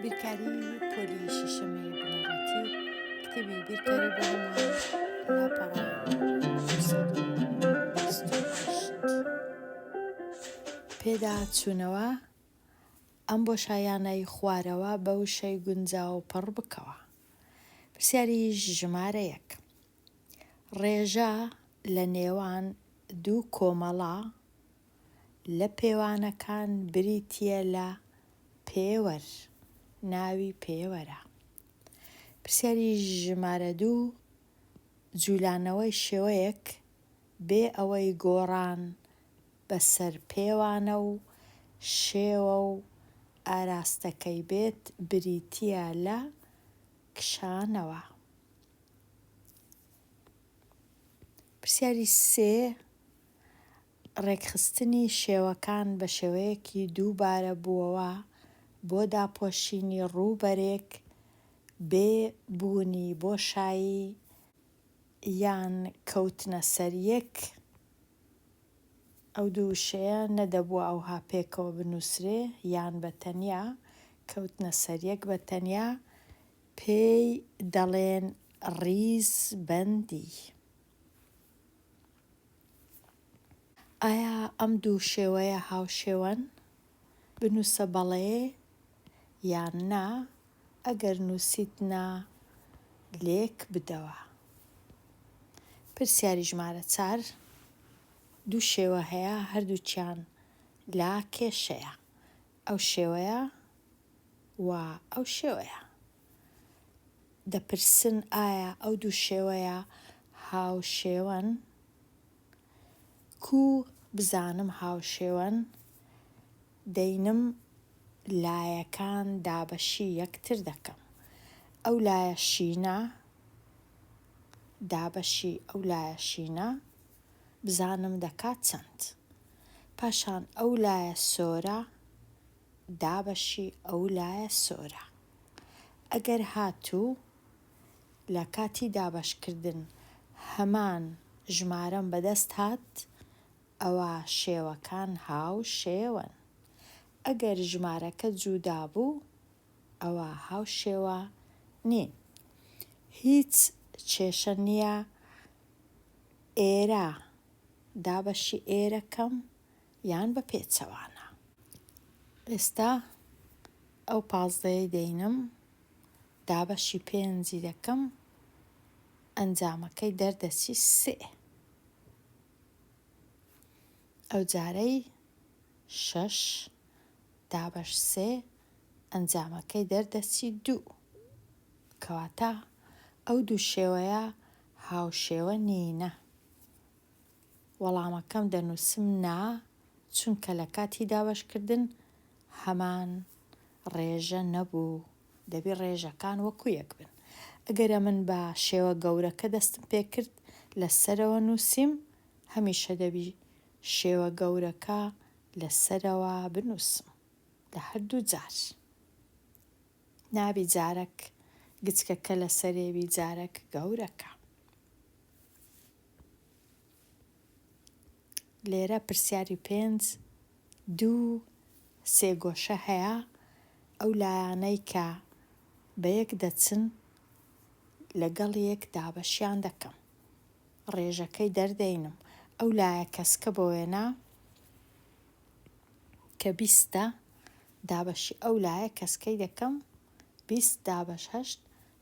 بیرکاری پۆلی شەشەمی بنەڕەتی کتێبی بیرکاری بۆ هەمووان لاپەڕە 228. پێدا چوونەوە ئەم بۆشایانەی خوارەوە بە وشەی گونجاو پڕ بکەوە. پرسیاری ژمارە یەک. ڕێژە لە نێوان دوو کۆمەڵە لە پێوانەکان بریتییە لە پێوەر، ناوی پێوەرە. پرسیاری ژمارە دوو، جولانەوەی شێوەیەک بێ ئەوەی گۆڕان بەسەر پێوانە و شێوە و ئاراستەکەی بێت بریتییە لە کشانەوە. پرسیاری سێ، ڕێکخستنی شێوەکان بە شێوەیەکی دووبارە بووەوە بۆ داپۆشینی ڕووبەرێک بێ بوونی بۆشایی یان کەوتنە سەر یەک، ئەو دوو وشەیە نەدەبووە ئەوها پێکەوە بنووسرێ یان بە تەنیا، کەوتنە سەر یەک بە تەنیا پێی دەڵێن ڕیزبەندی. ئایا ئەم دوو شێوەیە هاوشێوەن؟ بنووسە بەڵێ یان نا، ئەگەر نووسیت نا لێک بدەوە. پرسیاری ژمارە چار، دوو شێوە هەیە هەردووکیان لا کێشەیە، ئەو شێوەیە و ئەو شێوەیە. دەپرسن ئایا ئەو دوو شێوەیە هاوشێوەن؟ کوو بزانم هاوشێوەن؟ دەینم لایەکان دابەشی یەکتر دەکەم. ئەو لایە شینە دابەشی ئەو لایە شینە بزانم دەکات چەند؟ پاشان ئەو لایە سۆرە دابەشی ئەو لایە سۆرە. ئەگەر هاتوو لە کاتی دابەشکردن هەمان ژمارەم بەدەست هات ئەوا شێوەکان هاوشێوەن. ئەگەر ژمارەکە جودا بوو ئەوا هاوشێوە نین. هیچ کێشە نییە ئێرە دابەشی ئێرە کەم یان بە پێچەوانە. ئێستا ئەو پازدەیەی دەینم دابەشی پێنجی دەکەم ئەنجامەکەی دەردەچی سێ. ئەوجارەی شەش دابەش سێ ئەنجامەکەی دەردەچی دوو. کەواتە ئەو دوو شێوەیە هاوشێوە نینە. وەڵامەکەم دەنووسم نا، چونکە لە کاتی دابەشکردن هەمان ڕێژە نەبوو، دەبی ڕێژەکان وەکو یەک بن. ئەگەر ئەمن بە شێوە گەورەکە دەستم پێکرد لە سەرەوە نووسیم، هەمیشە دەبی شێوە گەورەکە لە سەرەوە بنووسم لە هەردوو جار. نابی جارەک گچکەکە لە سەرێ بی جارەک گەورەکە. لێرە پرسیاری پێنج دوو سێگۆشە هەیە ئەو لایانەی کە بەیەک دەچن لەگەڵ یەک دابەشیان دەکەم ڕێژەکەی دەردەینم ئەو لایە کەسکە بۆ وێنە کە بیستە دابەشی ئەو لایە کەسکەی دەکەم 20 دابەش هەشت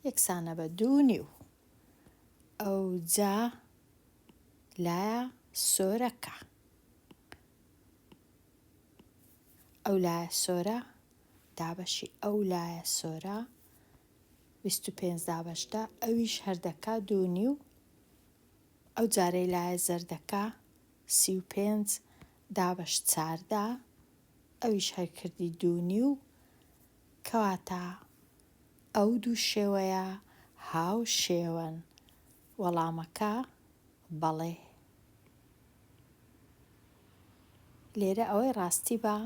یەکسانە بە دوو نیو ئەوجا لایە سۆرەکە ئەو لایە سۆرە دابەشی ئەو لایە سۆرە 25 دابەش دە ئەویش هەر دەکا دوو نیو ئەو جارەی لایە زەردەکە 35 دابەش چاردە ئەویش هەر کردی دوو نیو کەواتە ئەو دوو شێوەیە هاوشێوەن؟ وەڵامەکە بەڵێ. لێرە ئەوەی ڕاستی با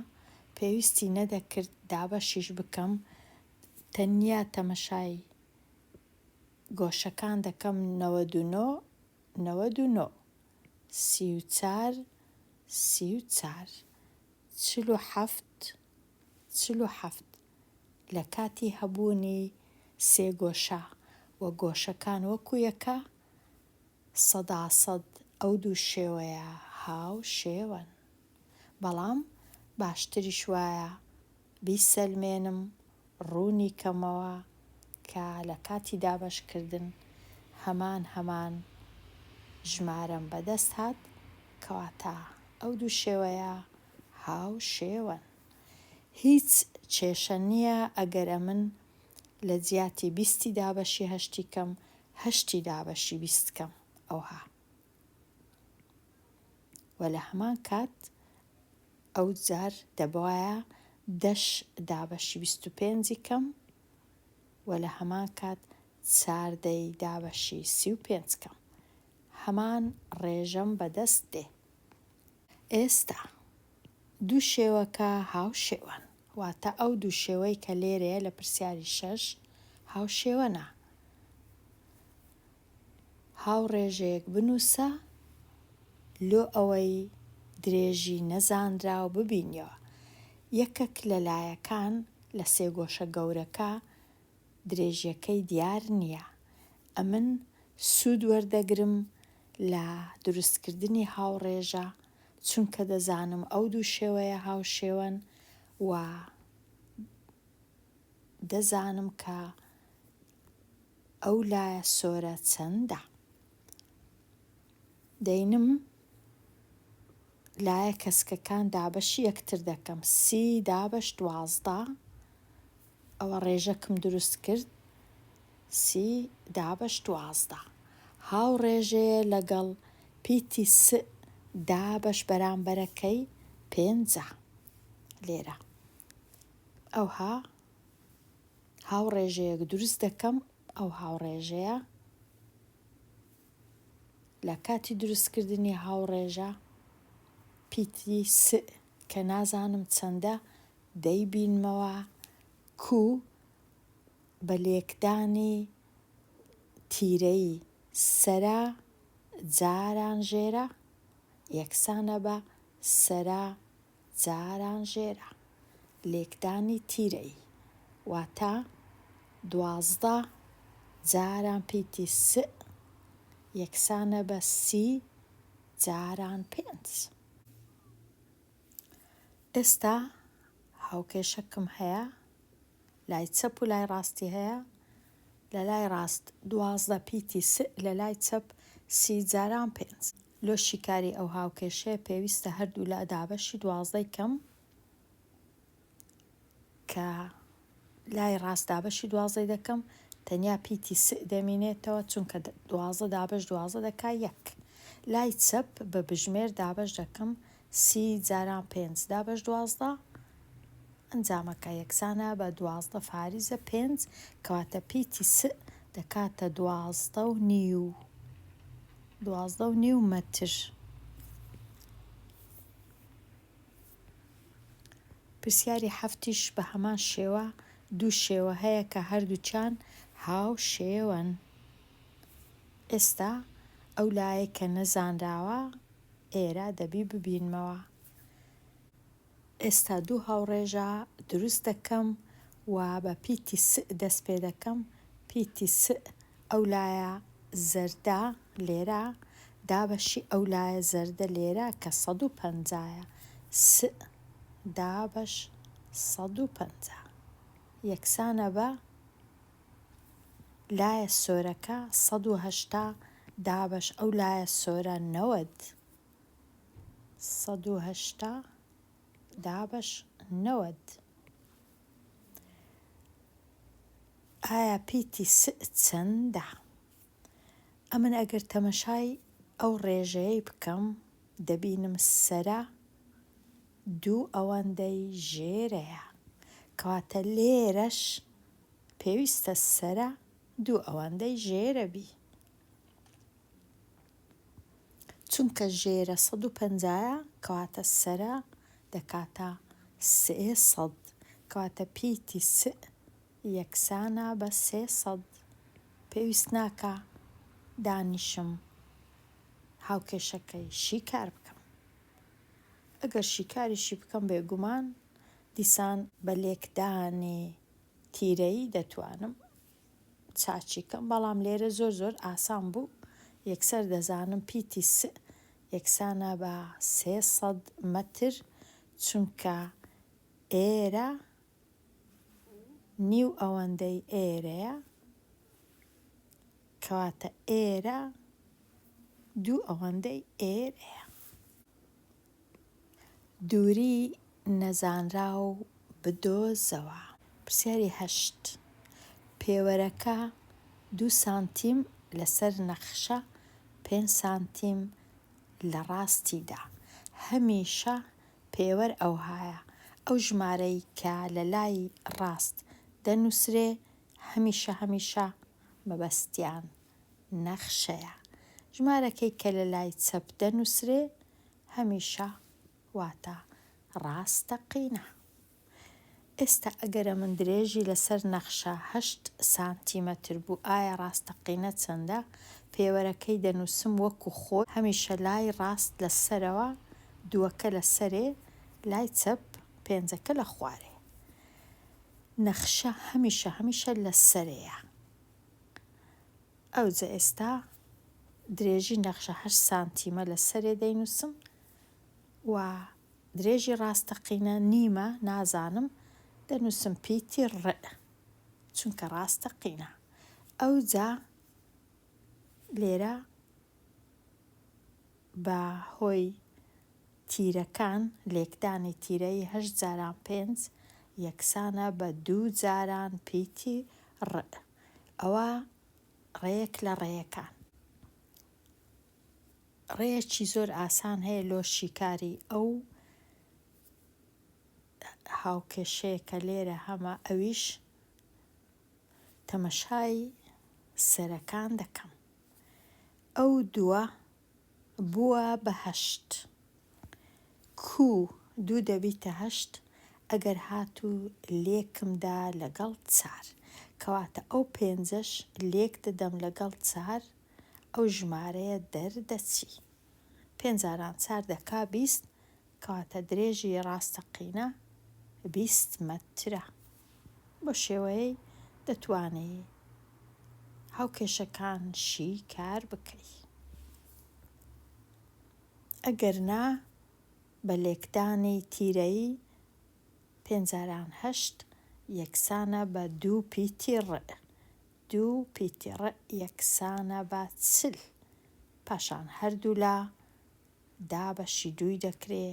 پێویستی نەدەکرد دابەشیش بکەم تەنیا تەمەشای گۆشەکان دەکەم 99 99 34 34 47 47. لە کاتی هەبوونی سێگۆشە و گۆشەکان وەکو یەکە، سەداسەد ئەو دوو شێوەیە هاوشێوەن. بەڵام باشتریش وایە بیسەلمێنم، ڕوونی کەمەوە کە لە کاتی دابەشکردن هەمان هەمان ژمارەم بەدەست هات، کەواتە ئەو دوو شێوەیە هاوشێوەن. هیچ کێشە نییە ئەگەر ئەمن لە جیاتی بیستی دابەشی هەشتی کەم، هەشتی دابەشی 20 کەم ئەوها. وە لە هەمان کات ئەو جار دەبوایە دەش دابەشی 25 ی کەم وە لە هەمان کات چاردەی دابەشی 35 کەم. هەمان ڕێژەم بەدەست دێ. ئێستا دوو شێوەکە هاوشێوەن، واتە ئەو دوو شێوەی کە لێرەیە لە پرسیاری شەش هاوشێوەنە. هاوڕێژەیەک بنووسە لۆ ئەوەی درێژی نەزانراو ببینیەوە. یەکەک لە لایەکان لە سێگۆشە گەورەکە درێژیەکەی دیار نییە. ئەمن سوود وەردەگرم لە دروستکردنی هاوڕێژە چونکە دەزانم ئەو دوو شێوەیە هاوشێوەن و دەزانم کە ئەو لایە سۆرە چەندە. دەینم لایە کەسکەکان دابەشی یەکتر دەکەم سی دابەش 12 ئەوە ڕێژەکم دروست کرد سی دابەش 12 هاوڕێژەیە لەگەڵ پیتی س دابەش بەرامبەرەکەی پێنجە لێرە ئەوها هاوڕێژەیەک دروست دەکەم ئەو هاوڕێژەیە لە کاتی دروستکردنی هاوڕێژە پیتی س کە نازانم چەندە دەیبینمەوە کو بە لێکدانی تیرەی سەرە جاران ژێرە یەکسانە بە سەرە جاران ژێرە لێکدانی تیرەی واتە 12 جاران پیتی س یەکسانە بە سی جاران پێنج. ئێستا هاوکێشەکم هەیە لای چەپ و لای ڕاستی هەیە، لە لای ڕاست 12 پیتی س لە لای چەپ سی جاران پێنج. لۆ شیکاری ئەو هاوکێشەیە پێویستە هەردوو لا دابەشی دوازدەی کەم کە لای ڕاست دابەشی دوازدەی دەکەم تەنیا پیتی س دەمینێتەوە چونکە 12 دابەش 12 دەکا یەک. لای چەپ بە بژمێر دابەش دەکەم سی جاران پێنج دابەش 12 ئەنجامەکە یەکسانە بە 12 فاریزە پێنج کەواتە پیتی س دەکاتە دوازدە و نیو 12 و نیو مەتر. پرسیاری حەفتیش بە هەمان شێوە دوو شێوە هەیە کە هەردووکیان هاوشێوەن. ئێستا ئەو لایەی کە نەزانراوە ئێرە دەبی ببینمەوە. ئێستا دوو هاوڕێژە دروست دەکەم و بە پیتی س دەست پێ دەکەم، پیتی س ئەو لایە زەردە لێرە دابەشی ئەو لایە زەردە لێرە کە 150 یە، س دابەش 150 یەکسانە بە لایە سۆرەکە 180 دابەش ئەو لایە سۆرە 90، 180 دابەش 90. ئایا پیتی س چەندە؟ ئەمن ئەگەر تەمەشای ئەو ڕێژەیەی بکەم دەبینم سەرە دوو ئەوەندەی ژێرەیە، کەواتە لێرەش پێویستە سەرە دوو ئەوەندەی ژێرە بی، چونکە ژێرە 150 یە کەواتە سەرە دەکاتە 300، کەواتە پیتی س یەکسانە بە 300. پێویست ناکا دانیشم هاوکێشەکەی شیکار بکەم. ئەگەر شیکاریشی بکەم بێگومان دیسان بە لێکدانی. تیرەیی دەتوانم چاکی کەم بەڵام لێرە زۆر زۆر ئاسان بوو یەکسەر دەزانم پیتی س یەکسانە بە 300 مەتر چونکە ئێرە نیو ئەوەندەی ئێرەیە کەواتە ئێرە دوو ئەوەندەی ئێرەیە. دووری نەزانراو بدۆزەوە. پرسیاری هەشت، پێوەرەکە دوو سانتیم لەسەر نەخشە پێنج سانتیم لە ڕاستیدا. هەمیشە پێوەر ئەوهایە، ئەو ژمارەی کە لە لای ڕاست دەنووسرێ هەمیشە هەمیشە مەبەستیان نەخشەیە. ژمارەکەی کە لە لای چەپ دەنووسرێ هەمیشە واتە ڕاستەقینە. ئێستا ئەگەر ئەمن درێژی لەسەر نەخشە هەشت سانتیمەتر بوو ئایا ڕاستەقینە چەندە؟ پێوەرەکەی دەنووسم وەکو خۆی هەمیشە لای ڕاست لە سەرەوە دووەکە لە سەرێ لای چەپ پێنجەکە لە خوارێ. نەخشە هەمیشە هەمیشە لە سەرێیە. ئەوجە ئێستا درێژی نەخشە هەشت سانتیمە لە سەرێ دەینووسم و درێژی ڕاستەقینە نیمە نازانم دەنووسم پیتی ڕ چونکە ڕاستەقینە ئەوجا لێرە بە هۆی تیرەکان لێکدانی تیرەی هەشت جاران پێنج یەکسانە بە دوو جاران پیتی ڕ ئەوە ڕێیەک لە ڕێیەکان. ڕێیەکی زۆر ئاسان هەیە لۆ شیکاری ئەو هاوکێشەیە کە لێرە هەمە ئەویش تەمەشای سەرەکان دەکەم ئەو دووە بووە بە هەشت کوو دوو دەبیتە هەشت ئەگەر هاتوو لێکم دا لەگەڵ چار کەواتە ئەو پێنجەش لێک دەدەم لەگەڵ چار ئەو ژمارەیە دەردەچی. پێنج جاران چار دەکا 20، کەواتە درێژی ڕاستەقینە 20 مەترە. بەو شێوەیەی دەتوانی هاوکێشەکان شیکار بکەی. ئەگەر نا بە لێکدانی تیرەیی پێنج جاران هەشت یەکسانە بە دوو پیتی ڕ. دوو پیتی ڕ یەکسانە بە 40. پاشان هەردوولا دابەشی دووی دەکرێ،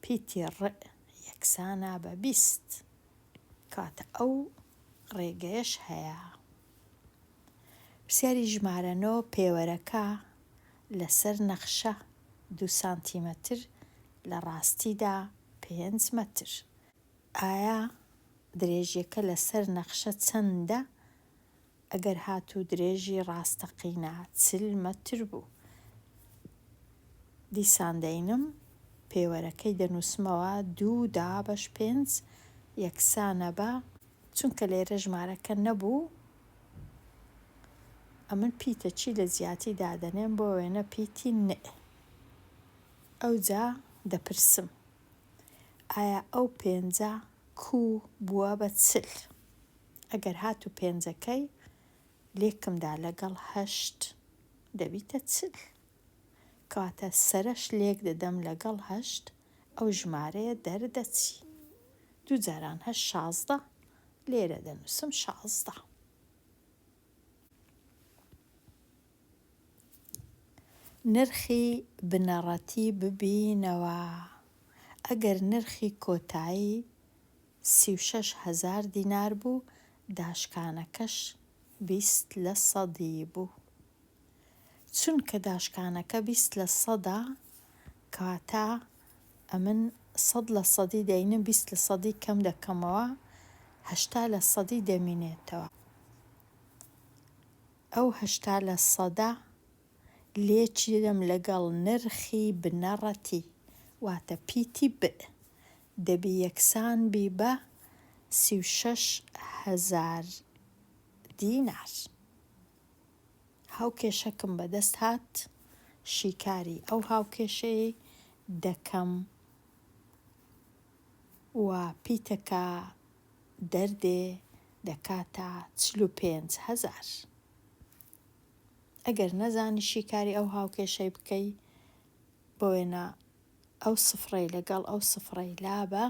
پیتی ڕ یەکسانە بە 20. کەواتە ئەو ڕێگەیەش هەیە. پرسیاری ژمارە نۆ، پێوەرەکە لەسەر نەخشە دوو سانتیمەتر لە ڕاستیدا پێنج مەتر. ئایا درێژیەکە لەسەر نەخشە چەندە ئەگەر هاتوو درێژی ڕاستەقینە 40 مەتر بوو؟ دیسان دەینم پێوەرەکەی دەنووسمەوە دوو دابەش پێنج یەکسانە بە. چونکە لێرە ژمارەکە نەبوو ئەمن پیتە چی لە جیاتی دادەنێم بۆ وێنە پیتی ن ئەوجا دەپرسم ئایا ئەو پێنجە کوو بووە بە 40؟ ئەگەر هاتوو پێنجەکەی لێکم دا لەگەڵ هەشت دەبیتە 40. کەواتە سەرەش لێک دەدەم لەگەڵ هەشت ئەو ژمارەیە دەردەچی. دوو جاران هەشت 16 لێرە دەنووسم 16. نرخی بنەڕەتی ببینەوە. ئەگەر نرخی کۆتایی 36 هەزار دینار بوو، داشکانەکەش 20 لە سەدی بوو. چونکە داشکانەکە 20 لە سەدە، کەواتە ئەمن سەد لە سەدی دەینم 20 لە سەدی کەم دەکەمەوە، هەشتا لە سەدی دەمینێتەوە. ئەو هەشتا لە سەدە لێکی دەدەم لەگەڵ نرخی بنەڕەتی واتە پیتی ب دەبی یەکسان بی بە 36 هەزار دینار. هاوکێشەکم بەدەست هات شیکاری ئەو هاوکێشەیەی دەکەم و پیتەکە. دەردێ دەکاتە 45 هەزار. ئەگەر نەزانی شیکاری ئەو هاوکێشەی بکەی بۆ وێنە ئەو سفرەی لەگەڵ ئەو سفرەی لابە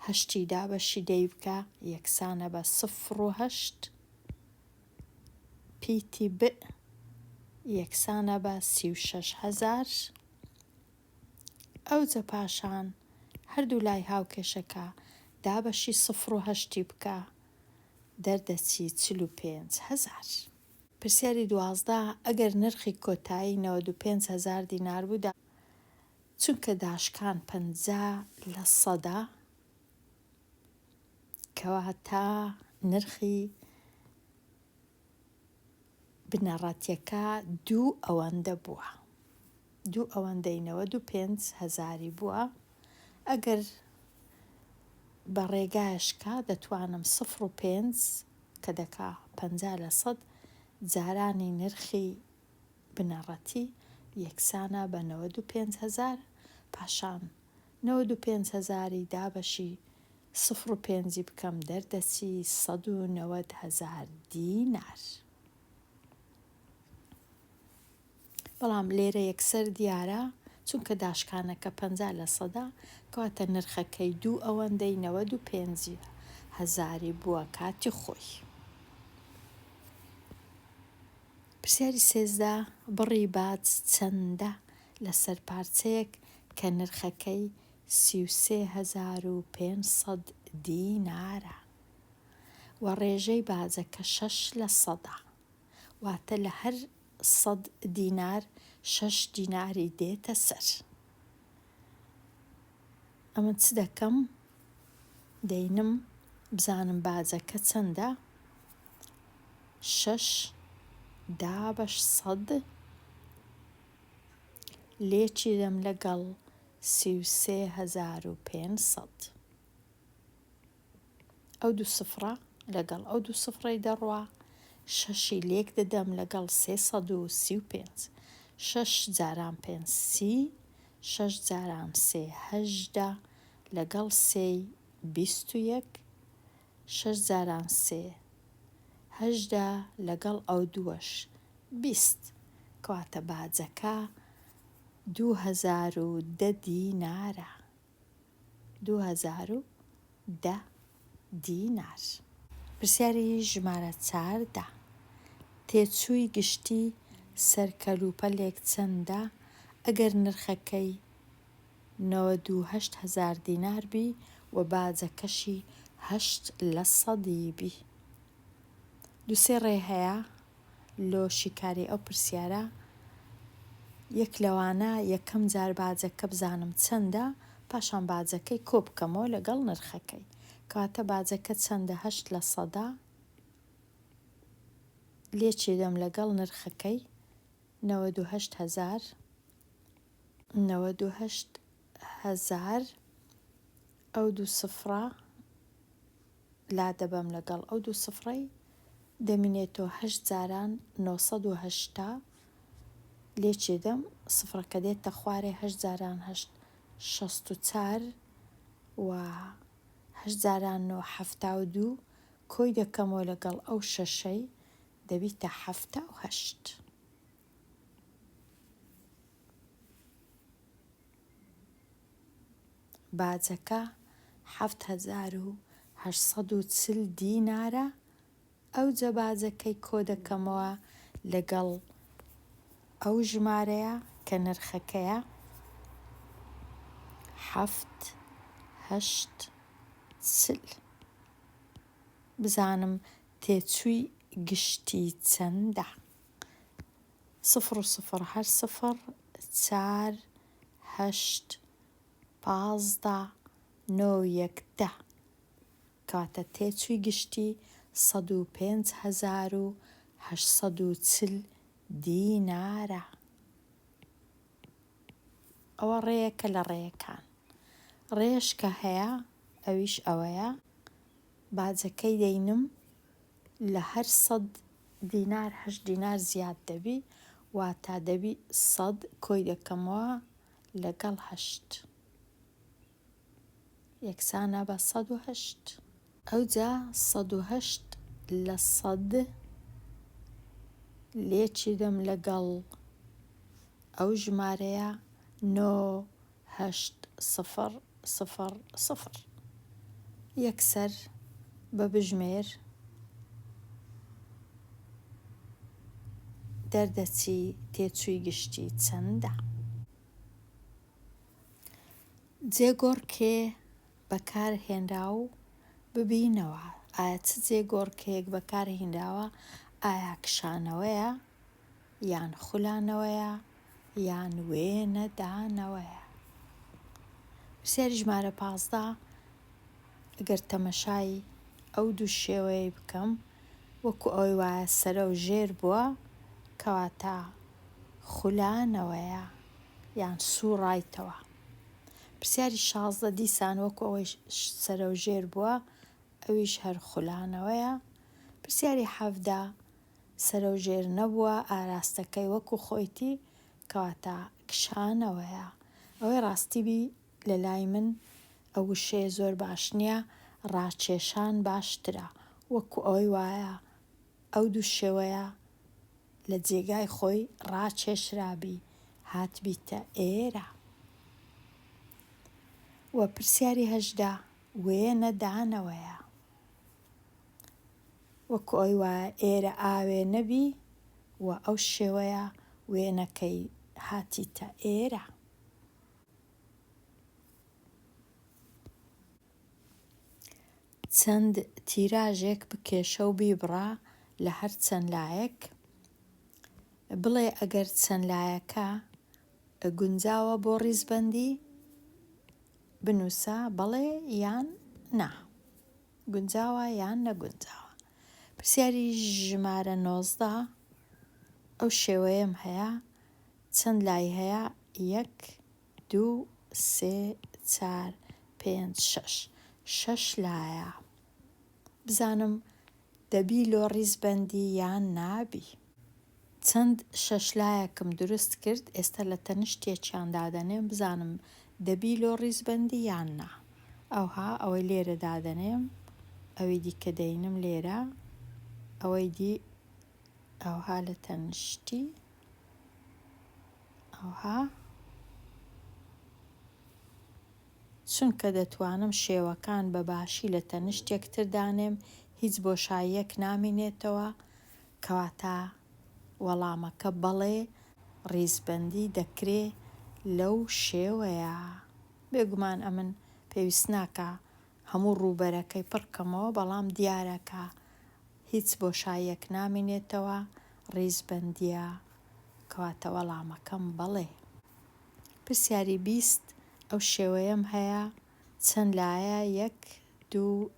هەشتی دابەشی دەی بکە یەکسانە بە سفر و هەشت پیتی ب یەکسانە بە 36 هەزار. ئەوجە پاشان هەردوو لای هاوکێشەکە دابەشی سفر و هەشتی بکە دەردەچی 45 هەزار. پرسیاری 12، ئەگەر نرخی کۆتایی 95 هەزار دینار بوو دا چونکە داشکان 50 لە سەدا کەواتە نرخی بنەڕەتیەکە دوو ئەوەندە بووە دوو ئەوەندەی 95 هەزاری بووە ئەگەر بە ڕێگایشکا دەتوانم سفر و پێنج کە دەکا 50% جارانی نرخی بنەڕەتی یەکسانە بە 95 هەزار پاشان 95 هەزاری دابەشی سفر و پێنجی بکەم دەردەچی 190 هەزار دینار. بەڵام لێرە یەکسەر دیارە چونکە داشکانەکە 50 لە سەدا کەواتە نرخەکەی دوو ئەوەندەی 95 هەزاری بووە کاتی خۆی. پرسیاری 13، بڕی باج چەندە لەسەر پارچەیەک کە نرخەکەی 33,500 دینارە و ڕێژەی باجەکە 6 لە سەدا واتە لە هەر 100 دینار 6 دیناری دێتە سەر. ئەمە چ دەکەم؟ دەینم بزانم باجەکە چەندە؟ 6 دابەش 100 لێکی دەم لەگەڵ 33,500. ئەو دوو سفرە لەگەڵ ئەو دوو سفرەی دەڕوا، شەشی لێک دەدەم لەگەڵ 335. شەش جاران پێنج 30، شەش جاران سێ 18، لەگەڵ سێی 21، شەش جاران سێ 18، لەگەڵ ئەو دووەش 20. کەواتە باجەکە 2010 دینارە. 2010 دینار. پرسیاری ژمارە 14، تێچووی گشتی سەر کەلوپەلێک چەندە ئەگەر نرخەکەی 98 هەزار دینار بی و باجەکەشی 8 لە سەدی بی؟ دوو سێ ڕێ هەیە لۆ شیکاری ئەو پرسیارە، یەک لەوانە یەکەم جار باجەکە بزانم چەندە پاشان باجەکەی کۆ بکەمەوە لەگەڵ نرخەکەی. کەواتە باجەکە چەندە؟ 8 لە سەدا لێکی دەم لەگەڵ نرخەکەی 98 هەزار. 98 هەزار ئەو دوو سفرە لادەبەم لەگەڵ ئەو دوو سفرەی دەمینێتەوە هەشت جاران 980 لێکی دەم سفرەکە دێتە خوارێ هەشت جاران هەشت 64 و هەشت جاران نۆ 72 کۆی دەکەمەوە لەگەڵ ئەو شەشەی دەبیتە 78. باجەکە 7840 دینارە، ئەوجە باجەکەی کۆدەکەمەوە لەگەڵ ئەو ژمارەیە کە نرخەکەیە 7 8 40. بزانم تێچووی گشتی چەندە؟ سفر و سفر هەر سفر، چار هەشت 15 نۆ یەک 10. کەواتە تێچووی گشتی 105,840 دینارە. ئەوە ڕێیەکە لە ڕێیەکان. ڕێش کە هەیە ئەویش ئەوەیە باجەکەی دەینم لە هەر 100 دینار 8 دینار زیاد دەبی، واتە دەبی 100 کۆی دەکەمەوە لەگەڵ هەشت یەکسانە بە 108. ئەوجا 108 لە سەد لێکی دەم لەگەڵ ئەو ژمارەیە نۆ هەشت سفر سفر سفر یەکسەر بە بژمێر دەردەچی تێچووی گشتی چەندە. جێگۆڕکێ بەکار هێنراو ببینەوە ئایا چ جێگۆڕکێیەک بەکار هینراوە ئایا کشانەوەیە یان خولانەوەیە یان وێنەدانەوەیە؟ پرسیاری ژمارە 15 ئەگەر تەمەشای ئەو دوو شێوەیەی بکەم وەکو ئەوەی وایە سەرە و ژێر بووە کەواتە خولانەوەیە یان سوڕایتەوە. پرسیاری 16 دیسان وەکو ئەوەی سەرە و ژێر بووە ئەویش هەر خولانەوەیە. پرسیاری 17 سەرەوژێر نەبووە ئاراستەکەی وەکو خۆیتی کەواتە کشانەوەیە ئەوەی ڕاستی بی لەلای من ئەو وشەیە زۆر باش نیە ڕاکێشان باشترە وەکو ئەوەی وایە ئەو دوو شێوەیە لە جێگای خۆی ڕاکێشرابی هاتبیتە ئێرە وە پرسیاری 18 وێنە دانەوەیە. وەکو ئەوەی وایە ئێرە ئاوێ نەبی و ئەو شێوەیە وێنەکەی هاتیتە ئێرە. چەند تیراژێک بکێشە و بیبڕە لە هەر چەند لایەک. بڵێ ئەگەر چەند لایەکە گونجاوە بۆ ڕیزبەندی بنووسە بەڵێ یان نا. گونجاوە یان نەگونجاوە؟ پرسیاری ژمارە 19 ئەو شێوەیەم هەیە چەند لای هەیە یەک دوو سێ چار پێنج شەش شەش لایە بزانم دەبی لۆ ڕیزبەندی یان نابی؟ چەند شەشلایەکم دروست کرد ئێستا لە تەنیشت یەکیان دادەنێم بزانم دەبی لۆ ڕیزبەندی یان نا ئەوها ئەوەی لێرە دادەنێم ئەوی دیکە دەینم لێرە ئەوەی دی ئەوها لە تەنیشتی ئەوها چونکە دەتوانم شێوەکان بە باشی لە تەنیشت یەکتر دانێم هیچ بۆشاییەک نامینێتەوە کەواتە وەڵامەکە بەڵێ ڕیزبەندی دەکرێ لەو شێوەیە. بێگومان ئەمن پێویست ناکا هەموو ڕووبەرەکەی پڕ کەمەوە بەڵام دیارە کە هیچ بۆشاییەک نامینێتەوە ڕیزبەندییە کەواتە وەڵامەکەم بەڵێ. پرسیاری 20 ئەو شێوەیەم هەیە چەند لایە یەک دوو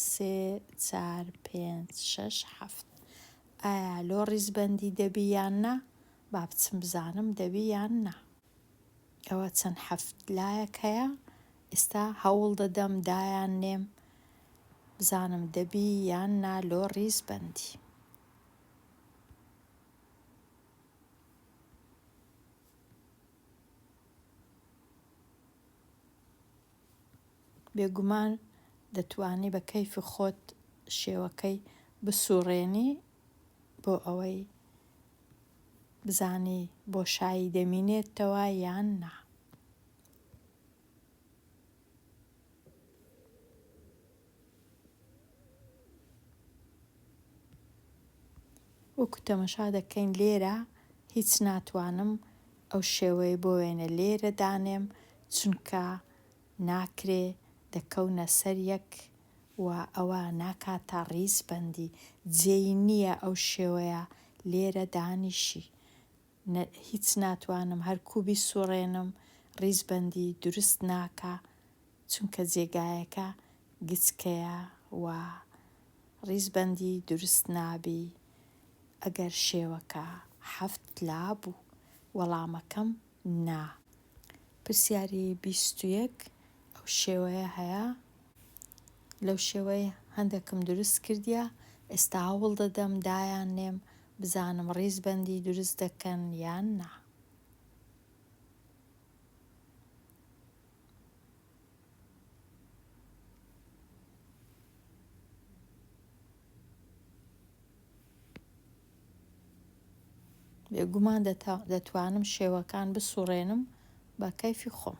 سێ چار پێنج شەش حەفت ئایا لۆ ڕیزبەندی دەبی یان نا با بچم بزانم دەبی یان نا ئەوە چەند حەفت لایەک هەیە ئێستا هەوڵ دەدەم دایان نێم بزانم دەبی یان نا لۆ ڕیزبەندی. بێگومان دەتوانی بە کەیفی خۆت شێوەکەی بسوڕێنی بۆ ئەوەی بزانی بۆشایی دەمینێتەوە یان نا. وەکو تەمەشا دەکەین لێرە هیچ ناتوانم ئەو شێوەیە بۆ وێنە لێرە دانێم چونکە ناکرێ دەکەونە سەر یەک و ئەوە ناکاتە ڕیزبەندی جێی نییە ئەو شێوەیە لێرە دانیشی نە هیچ ناتوانم هەر کو بیسوڕێنم ڕیزبەندی دروست ناکا چونکە جێگایەکە گچکەیە و ڕیزبەندی دروست نابی ئەگەر شێوەکە حەفت لا بوو وەڵامەکەم نا. پرسیاری 21 ئەو شێوەیە هەیە لەو شێوەی هەندێکم دروست کردیە ئێستا هەوڵ دەدەم دایان نێم بزانم ڕیزبەندی دروست دەکەن یان نا. بێگومان دەتوانم شێوەکان بسوڕێنم بە کەیفی خۆم.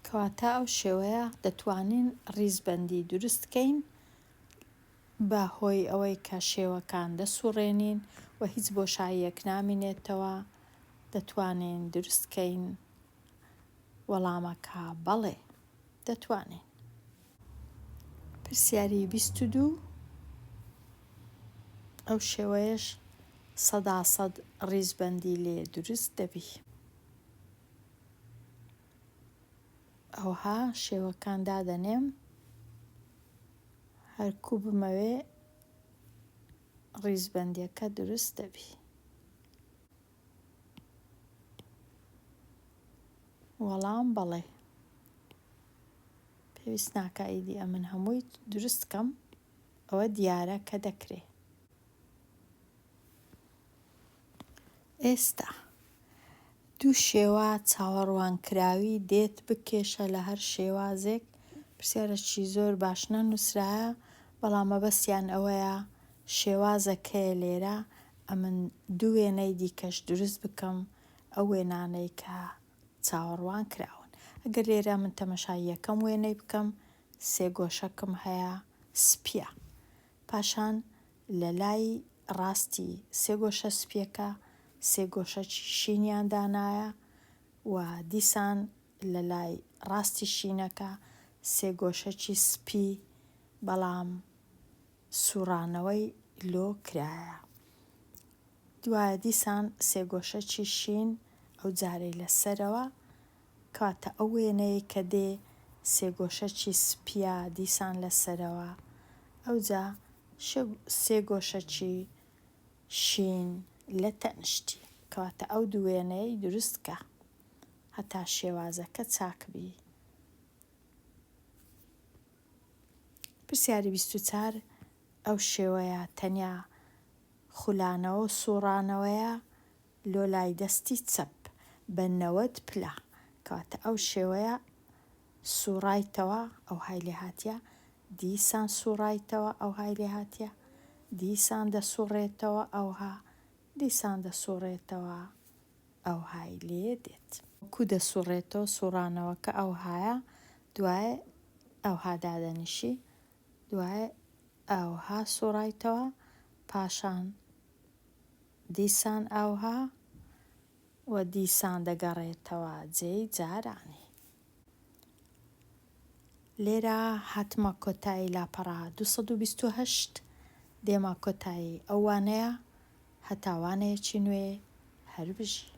کەواتە ئەو شێوەیە دەتوانین ڕیزبەندی دروست کەین بە هۆی ئەوەی کە شێوەکان دەسوڕێنین و هیچ بۆشاییەک نامینێتەوە دەتوانین دروست کەین وەڵامەکە بەڵێ دەتوانین. پرسیاری 22 ئەو شێوەیەش سەدا سەد ڕیزبەندی لێ دروست دەبی. ئەوها شێوەکان دادەنێم هەرکو بمەوێ ڕیزبەندیەکە دروست دەبی. وەڵام، بەڵێ. پێویست ناکا ئیدی ئەمن هەمووی دروست کەم ئەوە دیارە کە دەکرێ. ئێستا دوو شێوە چاوەڕوانکراوی دێت بکێشە لە هەر شێوازێک، پرسیارەکی زۆر باش نەنووسرایە بەڵام مەبەستیان ئەوەیە شێوازەکەیە لێرە ئەمن دوو وێنەی دیکەش دروست بکەم ئەو وێنانەی کە چاوەڕوان کراون ئەگەر لێرە من تەمەشای یەکەم وێنەی بکەم سێگۆشەکم هەیە سپیە پاشان لە لای ڕاستی سێگۆشە سپیەکە سێگۆشەکی شینیان دانایە و دیسان لە لای ڕاستی شینەکە سێگۆشەکی سپی بەڵام سوڕانەوەی لۆ کرایە. دوایە دیسان سێگۆشەکی شین ئەو جارەی لە سەرەوە کەواتە ئەو وێنەیەی کە دێ سێگۆشەکی سپیە دیسان لە سەرەوە ئەوجا سێگۆشەکی شین لە تەنشتی کەواتە ئەو دوو وێنەیەی دروست کە هەتا شێوازەکە چاک بی. پرسیاری 24 ئەو شێوەیە تەنیا خولانەوە و سوڕانەوەیە لۆ لای دەستی چەپ بە 90 پلە کەواتە ئەو شێوەیە سوڕایتەوە ئەوهای لێ هاتیە دیسان سوڕایتەوە ئەوهای لێ هاتیە دیسان دەسوڕێتەوە ئەوها دیسان دەسوڕێتەوە ئەوهای لێ دێت. وەکو دەسوڕێتەوە سوڕانەوەکە ئەوهایە دوایێ ئەوها دادەنیشی دوایێ ئەوها سوڕایتەوە پاشان دیسان ئەوها و دیسان دەگەڕێتەوە جێی جارانی. لێرە هاتمە کۆتایی لاپەڕە 228 دێمە کۆتایی ئەو وانەیە هەتا وانەیەکی نوێ هەر بژی.